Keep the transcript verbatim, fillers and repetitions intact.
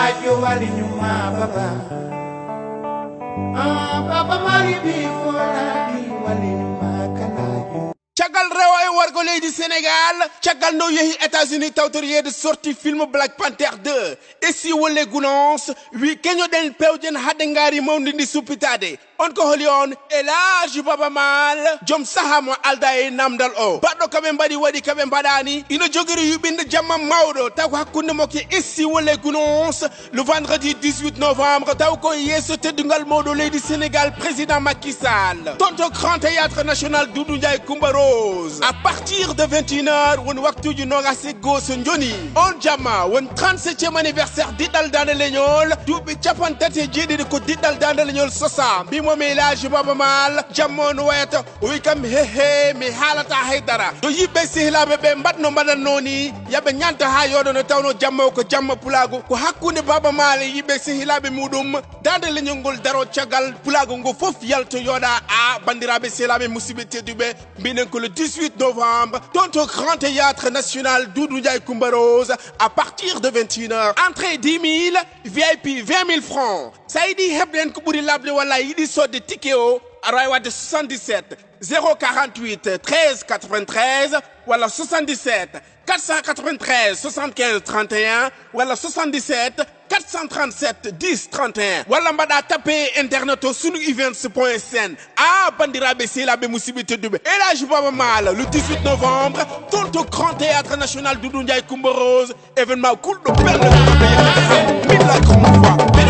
Ajo wali nyuma baba. Ah, baba mali bi fola di wali nyuma kanajo. Caggal rewo e worgo leydi Sénégal, caggal no yehi États-Unis tawtoriyeede sorti film Black Panther deux, e si wolle Gounass, wi keñoɗen pewjen hade ngaari mawndi ndi suppitaade. On ko holi on? Elaaji Baba Maal, joom saha mo alda e namdal o. Baɗɗo kaɓe mbaɗi waɗi kaɓe mbaɗaani, ina jogiri yuɓinde jamma mawɗo, taw ko hakkunde mo ke essi walla e Gounass, le vendredi dix-huit novembre, taw ko yeeso teddungal mawɗo leydi Sénégal, président Macky Sall. Toon to Grand Théâtre National Doudou Ndiaye Coumba Rose. À partir de vingt et une heures, woni waktuuji noogas e goo so njoni. On jamma, woni trente-septième anniversaire diɗɗal Daande Leñol, duuɓi capanɗe tati e jeeɗiɗi ko diɗɗal Daande Leñol sosa. Mbimo mi Elaaji Baba Maal, jamma on wayata. O wi kam, he he, mi haalata haydara. Yo yiɓɓe sehilaaɓe ɓe mbaɗ no mbaɗatnoo ni, yaɓe ñanta haa yooɗa no tawno jamma o ko jamma pulaagu. Ko hakkunde Baba Maal e yiɓɓe sehilaaɓe muɗum, Daande Leñol ngol daro caggal pulaagu ngo fof yalto yooɗa. A banndiraaɓe sehilaaɓe musidɓe tedduɓe, mbiɗen ko le dix-huit novembre, toon to Grand Théâtre National Doudou Ndiaye Coumba Rose, à partir de vingt et une heures. Entrée dix mille, V I P vingt mille francs. Sa yiɗi heɓde heen ko ɓuri laaɓde walla a yiɗi soodde ticket o, aɗa waawi waɗde soixante-dix-sept zéro quarante-huit treize quatre-vingt-treize walla soixante-dix-sept quatre cent quatre-vingt-treize soixante-quinze trente et un walla soixante-dix-sept quatre cent trente-sept dix trente et un, walla mbaɗa tappe e internet o sunu events point S N. A banndiraaɓe sehilaaɓe musidɓe tedduɓe, Elaaji Baba Maal, le dix-huit novembre, toon to Grand Théâtre National Doudou Ndiaye Coumba Rose, événement kulɗo belɗo. Min la grande voix.